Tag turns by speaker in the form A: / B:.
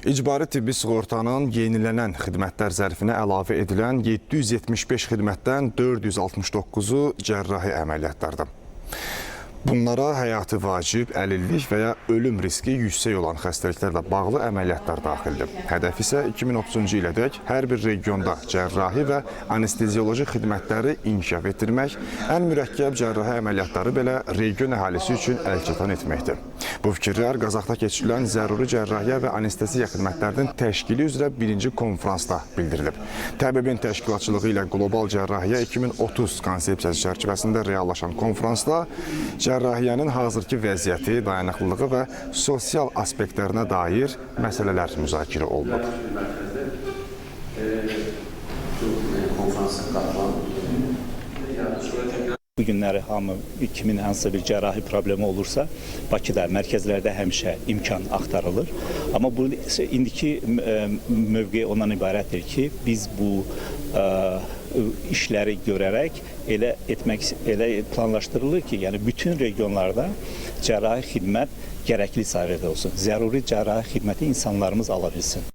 A: İcbari tibbi sığortanın yenilənən xidmətlər zərfinə əlavə edilən 775 xidmətdən 469-u cərrahi əməliyyatlardır. Bunlara həyati vacib, əlillik və ya ölüm riski yüksək olan xəstəliklərlə bağlı əməliyyatlar daxildir. Hədəf isə 2030-cu ilədək hər bir regionda cərrahi və anestezioloji xidmətləri inkişaf etdirmək, ən mürəkkəb cərrahi əməliyyatları belə region əhalisi üçün əlçatan etməkdir. Bu fikirlər Qazaxda keçirilən zəruri cərrahiyyə və anesteziya xidmətlərinin təşkili üzrə birinci konfransda bildirilib. Təbibin təşkilatçılığı ilə Qlobal Cərrahiyyə 2030 konsepsiyası çərçivəsində reallaşan konfransda cərrahiyyənin hazırki vəziyyəti, dayanıqlılığı və sosial aspektlərinə dair məsələlər müzakirə olunub.
B: Konferansa katılan
C: Bu günləri hamı kimin hansısa bir cərrahi problemi olursa, Bakıda, mərkəzlərdə həmişə imkan axtarılır. Amma bu indiki mövqe ondan ibarətdir ki, biz bu işləri görərək elə etmək elə planlaşdırılır ki, yəni bütün regionlarda cərrahi xidmət gərəkli səviyyədə olsun. Zəruri cərrahi xidməti insanlarımız ala bilsin.